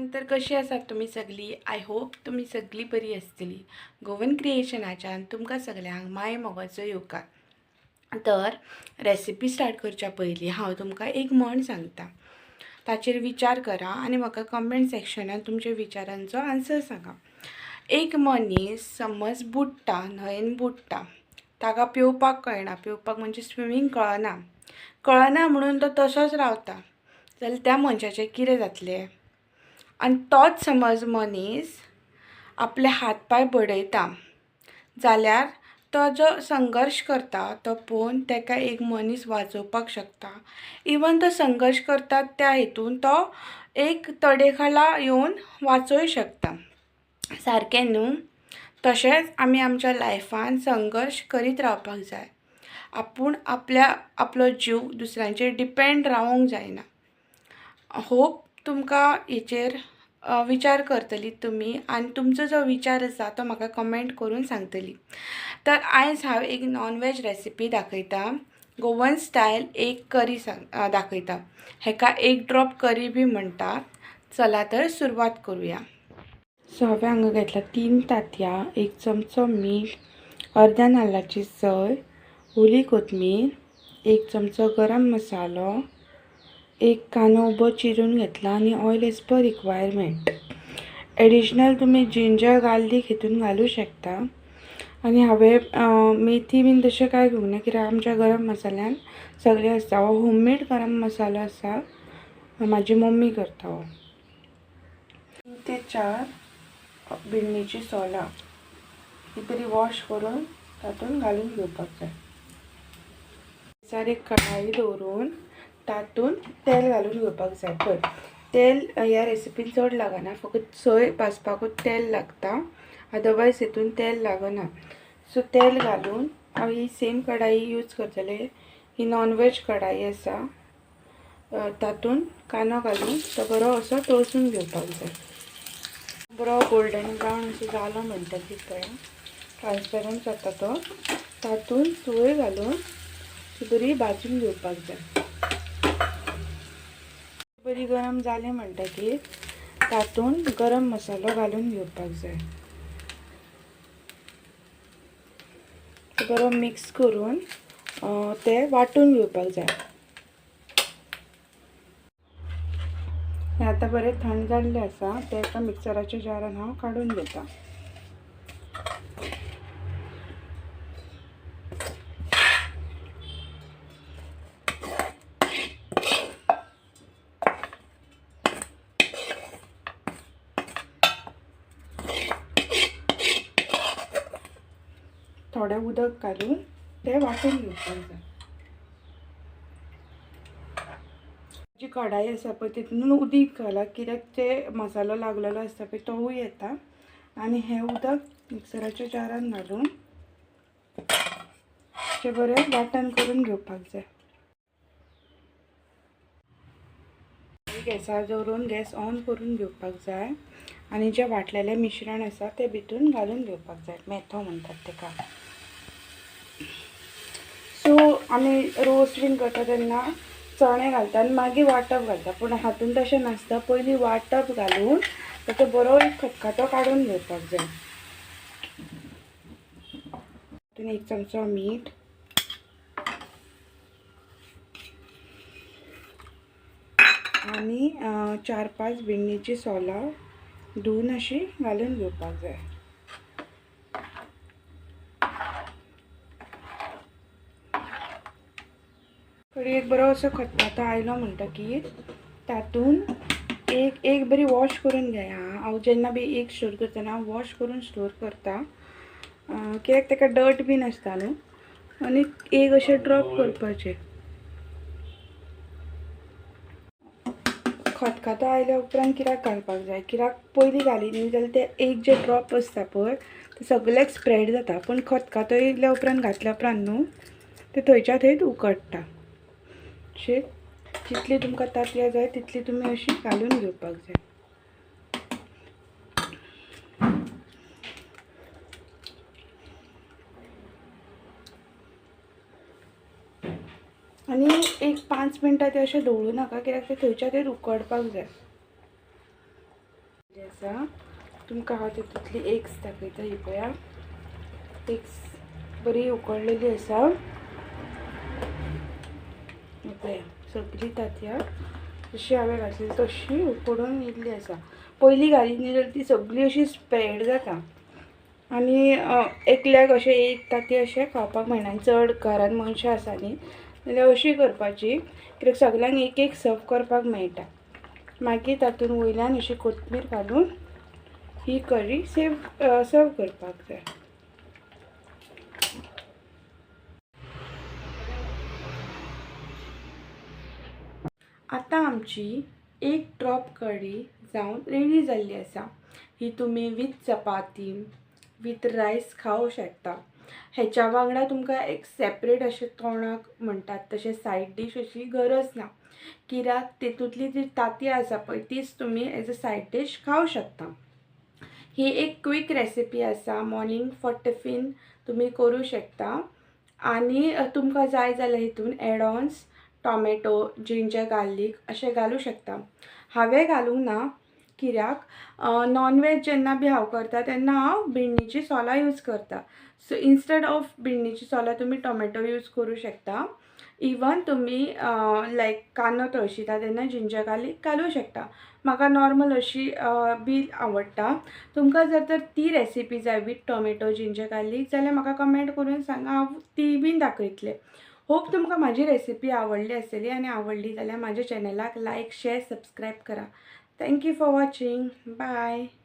Everyone, तर कशी आसात तुमी सगळी? I hope तुमी सगळी बरी आसतली। गोवन क्रिएशनाच्यान तुमकां सगळ्यांक my मोगाचो येवकार। तर रेसिपी स्टार्ट करच्या पयलीं हांव तुमकां एक म्हण सांगता, ताचेर विचार करा आनी म्हाका कमेंट सेक्शनान तुमच्या विचारांचो आन्सर सांगा। एक मनीस समज बुडटा, न्हंयेन बुडटा, ताका पेंवपाक कळना, पेंवपाक म्हणजे स्विमींग कळना, कळना म्हणून तो तसोच रावता, जाल्यार त्या मनशाचें कितें जातलें? आनी तोच समज मनीस आपले हात पांय बडयता जाल्यार तो जो संघर्श करता तो पळोवन ताका एक मनीस वाचोवपाक शकता। इवन तो संघर्श करता त्या हितून तो एक तडेखाला येवन वाचोय शकता, सारकें न्हू? तशेंच आमी आमच्या लायफान संघर्श करीत रावपाक जाय। आपूण आपल्या आपलो जीव दुसऱ्यांचेर डिपेंड रावंक जायना। होप तुमकां हेचेर विचार करतली तुमी आनी तुमचो जो विचार आसा तो म्हाका कमेंट करून सांगतली। तर आयज हांव एक नॉनवेज रेसिपी दाखयता, गोवन स्टायल एक करी दाखयता। हेका एक ड्रॉप करी बी म्हणटात। चला तर सुरवात करूया। सो हांवें हांगा घेतला 3 तांतयां, 1 चमचो मीठ, अर्द्या नाल्लाची सय, ओली कोथमीर, 1 चमचो गरम मसालो, 1 कांदो उबो चिरून घेतला आनी oil as per requirement. Additional तुमी जिंजर गार्लीक हितून घालूं शकता। आनी हांवें मेथी बीन तशें कांय घेवंक ना, कित्याक आमच्या गरम मसाल्यान सगळें आसता। हो होममेड गरम मसालो आसा, म्हाजी मम्मी करता हो। 3 ते 4 बिण्णीची सोलां ही बरी वॉश करून तातूंत घालून घेवपाक जाय। गॅसार एक कढाई दवरून तातूंत तेल घालून घेवपाक जाय। पळय तेल ह्या रेसिपीन चड लागना, फकत सोय भाजपाकूच तेल लागता, अदरवायज हितून तेल लागना। सो तेल घालून हांव ही सेम कढाई यूज करतलें, ही नॉनवेज कढाई आसा। तातूंत कांदो घालून तो बरो असो तळसून घेवपाक जाय। बरो गोल्डन ब्रावन असो जालो म्हणटकीर पळय ट्रान्सपेरंट जाता तो, तातूंत सोय घालून ती बरी भाजून घेवपाक जाय। बरी गरम जाली म्हणटकीर तातूंत गरम मसालो घालून घेवपाक जाय। बरो मिक्स करून ते वांटून घेवपाक जाय। हें आतां बरें थंड जाल्लें आसा, तें एका मिक्सराच्या जारान हांव काडून घेता। थोडें उदक घालून तें वांटून घेवपाक जाय। जी कढाई आसा पळय तितून उदीक घाला, कित्याक ते मसालो लागलेलो आसता पळय तोवूय येता। आनी हें उदक मिक्सराच्या जारान घालून तें बरें वांटण करून घेवपाक जाय। गॅसार दवरून गॅस ऑन करून घेवपाक जाय आनी जें वांटलेलें मिश्रण आसा तें भितून घालून घेवपाक जाय। मेथो म्हणटात तेका। सो आमी रोस बीन करता तेन्ना चणे घालता आनी मागीर वांटप घालता, पूण हातून तशें नासता। पयलीं वांटप घालून ताचो बरो एक खतखतो काडून घेवपाक जाय। तातूंत 1 चमचो मीठ, आनी 4-5 बिण्णीची सोलां धुवन अशी घालून घेवपाक जाय। कडयेक बरो असो खतखतो आयलो म्हणटकीर तातूंत एक बरी वॉश करून घेया। हांव जेन्ना बी एक स्टोर करतना हांव वॉश करून स्टोर करता, कित्याक ताका डर्ट बीन आसता न्हू। आनी एक अशें ड्रॉप करपाचें। खतखतो आयल्या उपरांत कित्याक घालपाक जाय, कित्याक पयलीं घाली न्ही जाल्यार ते एक जे ड्रॉप आसता पळय ते सगळ्याक स्प्रेड जाता, पूण खतखतो येयल्या उपरांत घातल्या उपरांत न्हू ते थंयच्या थंयच उकडटा। अशें जितली तुमकां तांतयां जाय तितली तुमी अशी घालून घेवपाक जाय। आनी एक 5 मिनटां ते अशें दवरूं नाका, कित्याक ते थंयच्या थंय उकडपाक जाय। आसा तुमकां हांव तितूंतली एग्स दाखयता. ही पळया एग्स बरी उकडलेली आसा. पळया सगळी तांतयां जशी हांवें घातली तशी उकडून येयल्ली आसा. पयलीं घाली न्ही जाल्यार ती सगळी अशी स्प्रेड जाता आनी एकल्याक अशें एक तांती अशें खावपाक मेळना. चड घरान मनशां आसा न्ही जाल्यार अशी करपाची कित्याक सगळ्यांक एक एक सर्व करपाक मेळटा. मागीर तातूंत वयल्यान अशी कोथमीर घालून ही करी सर्व करपाक जाय. आतां आमची एक ड्रॉप कडी जावन रेडी जाल्ली आसा. ही तुमी वीथ चपाती वीथ रायस खावंक शकता. हेच्या वांगडा तुमकां एक सेपरेट अशें तोणाक म्हणटात तशें सायड डीश अशी गरज ना, कित्याक तितूंतली जी तांतयां आसा पळय तीच तुमी एज अ सायड डीश खावंक शकता. ही एक क्विक रेसिपी आसा. मॉर्निंग फॉर टिफीन तुमी करूं शकता. आनी तुमकां जाय जाल्यार हितून एडॉन्स टॉमॅटो जिंजर गार्लीक अशें घालूं शकता. हांवें घालूंक ना कित्याक नॉनवेज जेन्ना बी हांव करता तेन्ना हांव बिण्णीची सोलां यूज करता. सो इन्स्टेड ऑफ बिण्णीची सोलां तुमी टॉमॅटो यूज करूं शकता. इवन तुमी लायक कांदो तळशिता तेन्ना जिंजर गार्लीक घालूं शकता. म्हाका नॉर्मल अशी बी आवडटा. तुमकां जर तर ती रेसिपी जाय वीथ टॉमॅटो जिंजर गार्लीक जाल्यार म्हाका कमेंट करून सांगा, हांव ती बीन दाखयतलें. होप तुमकां म्हाजी रेसिपी आवडली आसतली आनी आवडली जाल्यार म्हाज्या चॅनलाक लायक शेर सबस्क्रायब करा. Thank you for watching. Bye.